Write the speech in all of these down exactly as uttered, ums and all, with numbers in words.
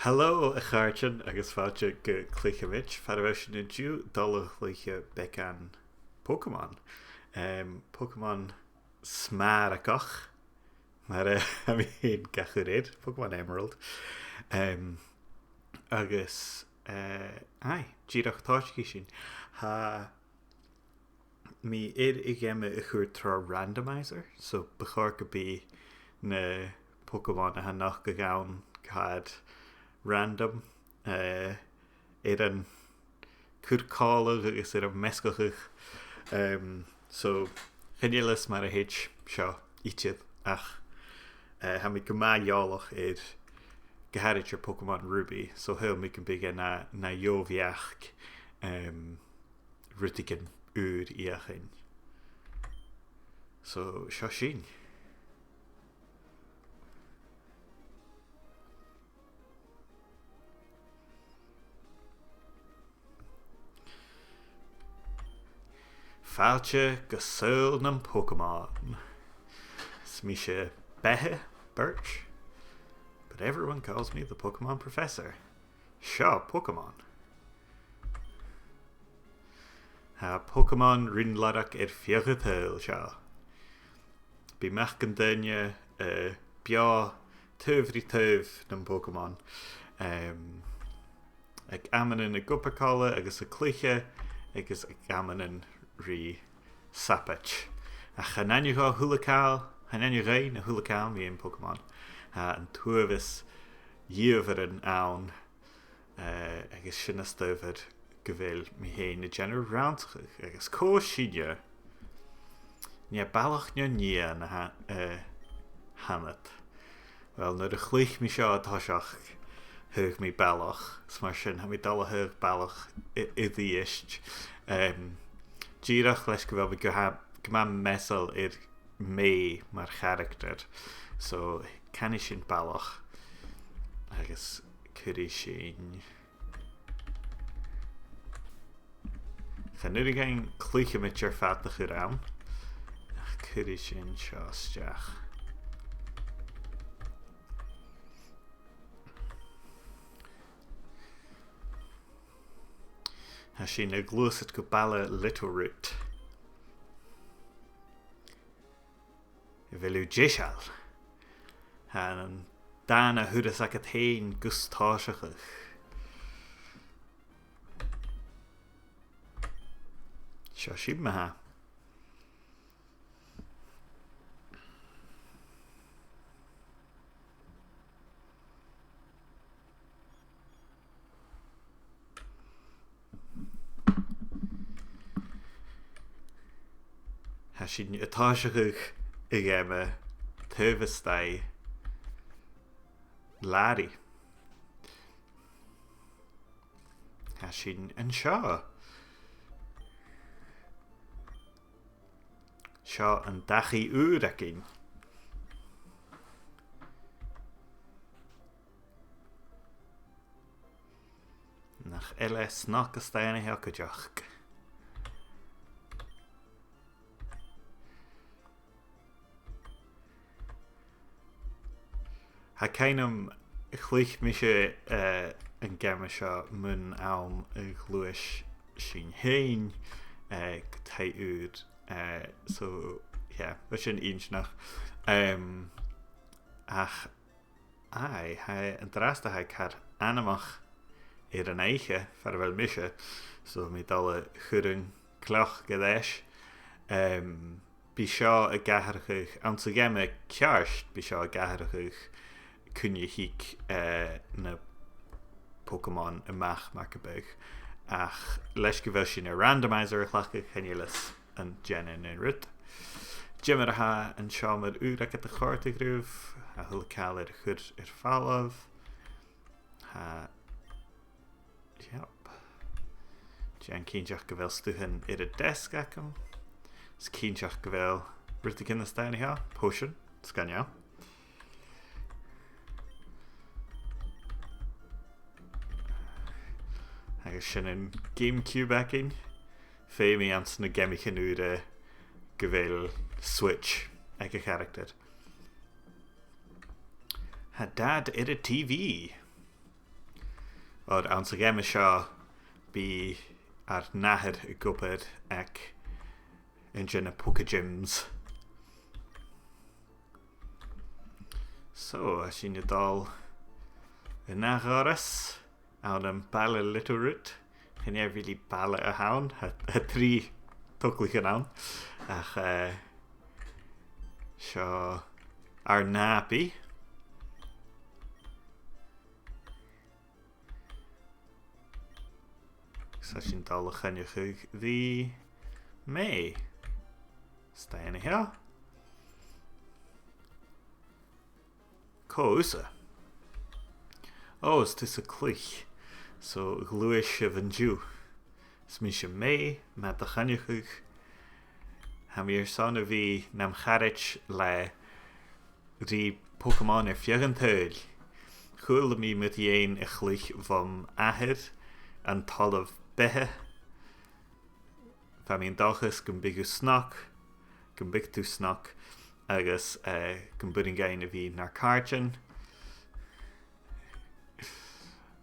Hello, a chàirdean, agus fàilte gu Cluicheamaid. Far a bheil sinn an-diugh, dol a chluich beagan Pokémon. Um, Pokémon smàraigeach, mar a tha mi fhìn ga chur air, Pokémon Emerald. Um, agus, uh, aye, dìreach tòisichidh sinn. Tha mi air a' gheama a chur tro randomizer, so bu chòir gum bi na Pokémon a tha a' nochdadh ann car random, uh, air an cur còmhla agus air am measgachadh. Um, so, chan eil fhios mar a thèid seo idir, ach, uh, tha mi gu math eòlach air, gu h-àraidh air Pokémon Ruby, so shaoil mi gum biodh e na, na dheagh bheachd, um, rudeigin ùr fheuchainn. So, seo sinn. Fàilte gu saoghal nam Pokémon. Is mise Beatha Birch, but everyone calls me the Pokémon Professor. Seo Pokémon. Tha Pokémon rin lorg air feadh an t-saoghail seo. Bidh mac an duine, eh, beò taobh ri taobh nam Pokémon. Em, aig amannan ag obair còmhla agus a' cluiche, agus aig amannan ri sabaid. Ach chan aithne dhomh a h-uile càil, chan aithne dhuinn a h-uile càil mu dheidhinn Pokémon. Tha an t-uabhas dh'adhbharan ann, eh, agus sin as t-adhbhar gu bheil mi fhèin a' dèanamh rannsachadh, agus cò sinne, nì e balach no nighean a tha, eh, th' annad. Uill, nuair a chluich mi seo an toiseach, thagh mi balach, is mar sin, tha mi dol a thaghadh balach a-, a-rithist. Em, dìreach leis gu bheil mi gu ha-, gu math measail air Mei mar character. So, canaidh sinn balach. Agus cuiridh sinn, chan urrainn dhuinn Cluicheamaid air fad a chur ann. Ach cuiridh sinn seo a-steach. Tha sinn a' gluasad gu baile Littleroot. A bheil thu deiseil? Tha an dàna-thuras agad fhèin gus tòiseachadh. Seo sinn ma-thà. Tha sinn a' tòiseachadh a' gheama taobh a-staigh làraidh. Tha sinn an seo. Seo an dachaigh ùr againn. Nach eil e snog a-staigh an seo cuideachd. Tha cuimhn' agam, chluich mise, eh, an geama seo mun àm a ghluais sinn fhèin, eh, gu taigh ùr, eh, so, yeah, bha sin inntinneach. Em, ach, aye, tha e an-dràsta, tha e car anmoch air an oidhche far a bheil mise, so mi dol a chur an cloc air ais. Em, bidh seo ag atharrachadh, anns a' gheama ceart, bidh seo ag atharrachadh cuin a thig, eh, na Pokémon a-mach mar gum biodh. Ach leis gu bheil sinn air randomizer a chleachdadh, chan eil fhios an dèan e an aon rud. Ciamar a tha an seòmar ùr agad a' còrdadh ribh? A h-uile càil air a chur air falbh? Tha, yep. Dèan cinnteach gu bheil stuthan air an deasg agam. Is cinnteach gu bheil rudeigin a-staigh an seo. Potion. Sgoinneil. Agus sin an GameCube againn. Feumaidh anns na geamaichean ùra gu bheil Switch aig a' character. Tha Dad air an T V. Oir anns a' gheama seo, bidh ar n-athair ag obair aig aon de na Pokégyms. So, tha sinn a' dol an ath dhoras ann am baile Littleroot. Chan e really baile a th' ann, tha, tha trì togalaichean ann. Ach, eh, seo ar nàbaidh. Agus tha sinn a' dol a choinneachadh ri May. Staigh an seo. Cò thusa? Ò, is tusa Cluich. So, ghluais sibh an-diugh. Is mise May, math do choinneachadh. Tha mi airson a bhith nam charaid le ri Pokémon air feadh an t-saoghail. Chuala mi mu dheidhinn a' chluich bhom athair, an t-Ollamh Beatha. Bha mi an dòchas gum biodh thu snog, gum biodh tu snog, agus, eh, gum b' urrainn dhuinn a bhith nar càirdean.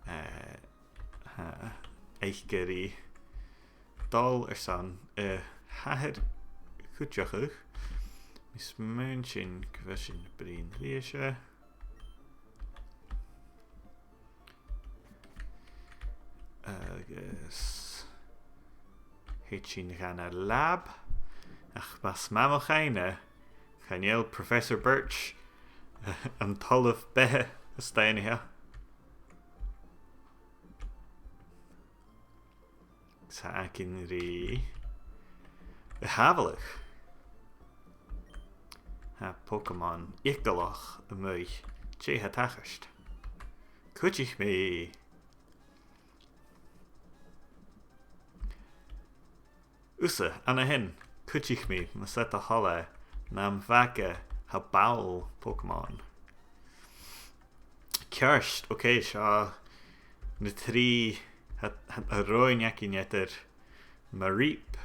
Eh, tha, aice ri dol airson a h-athair cuideachadh. Tha mi a' smaointinn gu bheil sinn a' bruidhinn ris. Agus thèid sinn dhan a' lab. Ach mas math mo chuimhne, chan eil Professor Birch, an t-Ollamh Beatha, a-staigh an seo. Tha againn ri a shàbhaladh. Tha Pokémon eagalach a-muigh. Dè tha tachairt? Cuidich mi! Thusa, an-sin, cuidich mi, mas e do thoil e, nam bheachd-sa, tha ball Pokémon. Ceart, ok, seo na trì, tha, tha an roinn againn eadar Mareep,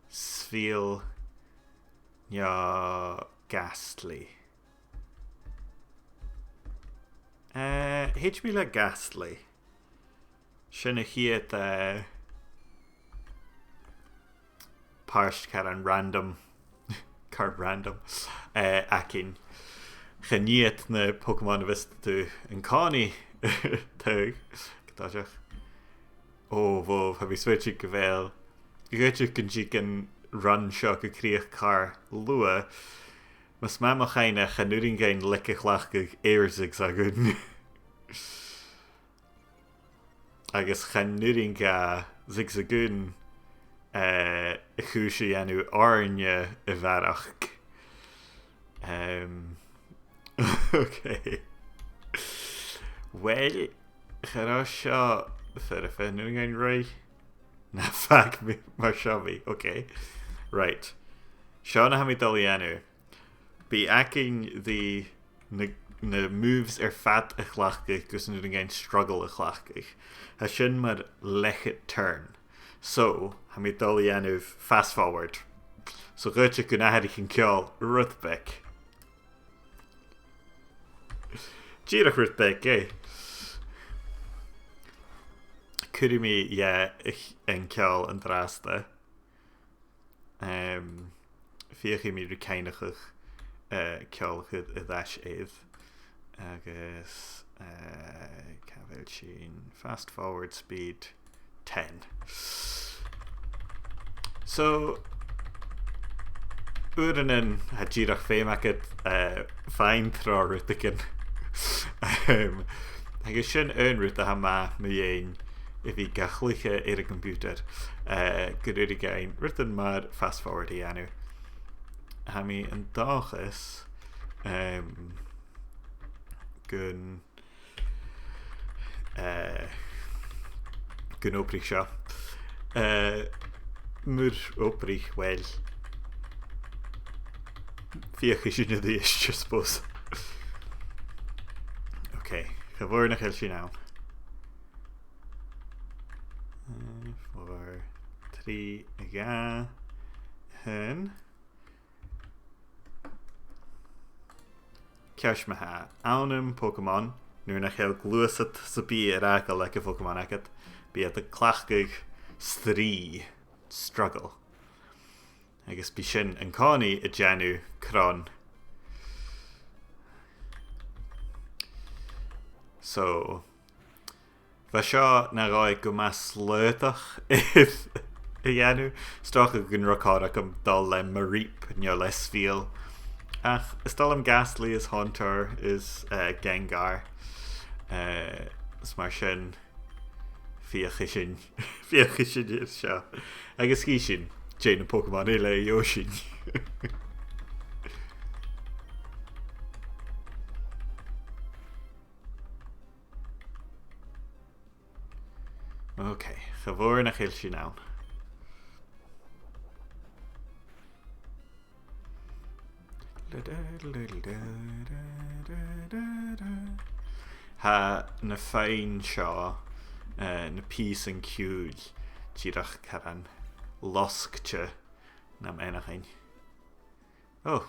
Spheal, no Gastly. Eh, thèid mi le Gastly. Sin a' chiad, eh, pàirt car random, car random, eh, againn. Chan iad na Pokémon a bhios tu an-còmhnaidh a' taghadh, gu dearbh. Ò, bhò, tha mi a' smaointinn gu bheil, gu dearbh gun tig an run seo gu crìoch car luath. Mas math mo chuimhne, chan urrainn dhuinn leic a chleachdadh air Zigzagoon. Agus chan urrainn dha Zigzagoon, eh, a' chùis a dhèanamh oirnne a bharrachd. Em, ok. Uill, cha robh seo foirfe, an urrainn dhuinn ruith? Na fàg mi mar seo bhith. Ok. Right. Seo na tha mi dol a dhèanamh. Bidh againn ri na, na moves air fad a chleachdadh gus an urrainn dhuinn struggle a chleachdadh. Tha sin mar leth-cheud turn. So, tha mi dol a dhèanamh fast forward. So, dh'fhaodte gun atharraich an ceòl rud beag. Dìreach rud beag, eh? Cuiridh mi, yeah, an ceòl an-dràsta. Em, feuchaidh mi ri cuimhneachadh, eh, ceòl a chur air ais air. Agus, eh, càit a bheil sinn? Fast forward speed ten. So, uaireannan, tha dìreach feum agad, eh, faighinn tro rudeigin. Em, agus sin aon rud a tha math mu dheidhinn a bhith ga chluich air a' computer, eh, gun urrainn dhuinn rudan mar fast forward a dhèanamh. Tha mi an dòchas, em, gun, eh, gun obraich seo. Eh, mura obraich, uill, feuchaidh sinn a-rithist, I suppose. Ok, cha mhòr nach eil sinn ann. Eh, four, three, a dhà, a h-aon. Ceart ma-thà, ann am Pokémon, nuair nach eil gluasad sam bith air fhàgail aig a' Pokemon agad, bidh iad a' cleachdadh strì, struggle. Agus bidh sin an-còmhnaidh a' dèanamh cron. So, bha seo na dhòigh gu math slaodach a dhèanamh. 'S dòcha gun robh còir agam dol le Mareep no le Spheal. Ach is toil leam Gastly is Haunter is, eh, Gengar. Eh, is mar sin, feuchaidh sinn, feuchaidh sinn air seo. Agus chì sinn dè na Pokémon eile a gheibh sinn. Ok, cha mhòr nach eil sinn ann. Tha na fèidh seo, eh, na pìosan ciùil, dìreach caran losgte nam eanchainn. Oh,